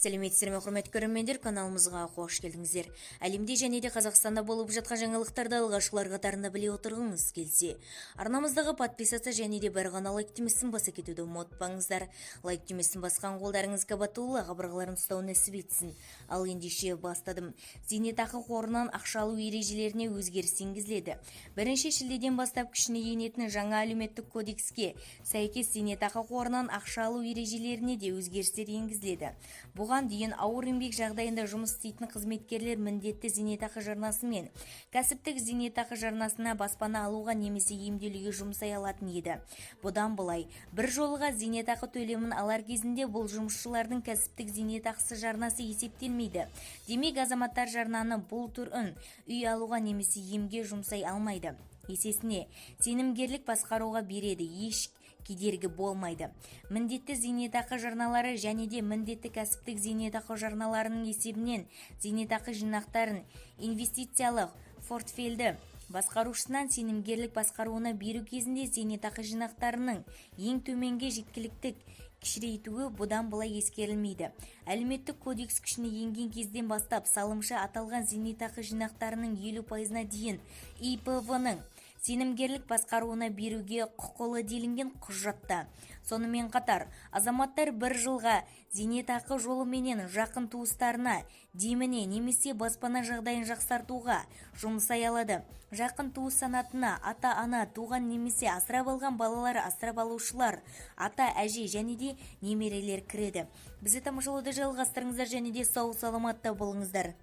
Сәлеметсіздер ме, құрметті көрермендер, каналымызға қош келдіңіздер. Әлемде және де Қазақстанда болып жатқан жаңалықтарды алғашқылар қатарында біле отырғыңыз келсе, арнамыздағы подписаться және де бір ғана лайк түймесін баса кетуді ұмытпаңыздар. Лайк түймесін басқан қолдарыңыз Кабатулла қабырғаларын ұстау нәсіп етсін. Ал ендеше бастадым. Зейнетақы қорынан ақша алу ережелеріне өзгеріс енгізіледі. 1 шілдеден бастап күшіне енетін жаңа әлеуметтік кодекске сәйкес зейнетақы қорынан ақша алу ережелеріне де өзгерістер енгізіледі. Бұған дейін ауыр еңбек жағдайында жұмыс істейтін қызметкерлер міндетті зейнетақы жарнасы мен кәсіптік зейнетақы жарнасына баспана алуға немесе емделуге жұмсай алатын еді. Бұдан былай бір жолға зейнетақы төлемін алар кезінде бұл жұмысшылардың кәсіптік зейнетақысы жарнасы есептелмейді. Демек, азаматтар жарнаны бұл түрін үй алуға немесе емге жұмсай алмайды. Есесіне сенімгерлік басқаруға береді, еш кедергі болмайды. Міндетті зейнетақы жарналары және де міндетті кәсіптік зейнетақы жарналарының есебінен зейнетақы жинақтарын инвестициялық портфельді басқарушысынан сенімгерлік басқаруына беру кезінде зейнетақы жинақтарының ең төменгі жеткіліктік кішірейтуі бұдан былай ескерілмейді. Әлеуметтік кодекс күшіне енген кезден бастап салымшы аталған зейнетақы жинақтарының 50%-ына дейін ИПВ-ның сенімгерлік басқаруына беруге құқылы, делінген құжатта. Сонымен қатар, азаматтар бір жылға зейнетақы жолыменен жақын туыстарына деміне немесе баспана жағдайын жақсартуға жұмсай алады. Жақын туыс санатына ата-ана, туған немесе асырап алған балалар, асырап алушылар, ата, әже және де немерелер кіреді. Бізді тамашалауды жалғастырыңыздар және де сау саламатта болыңыздар.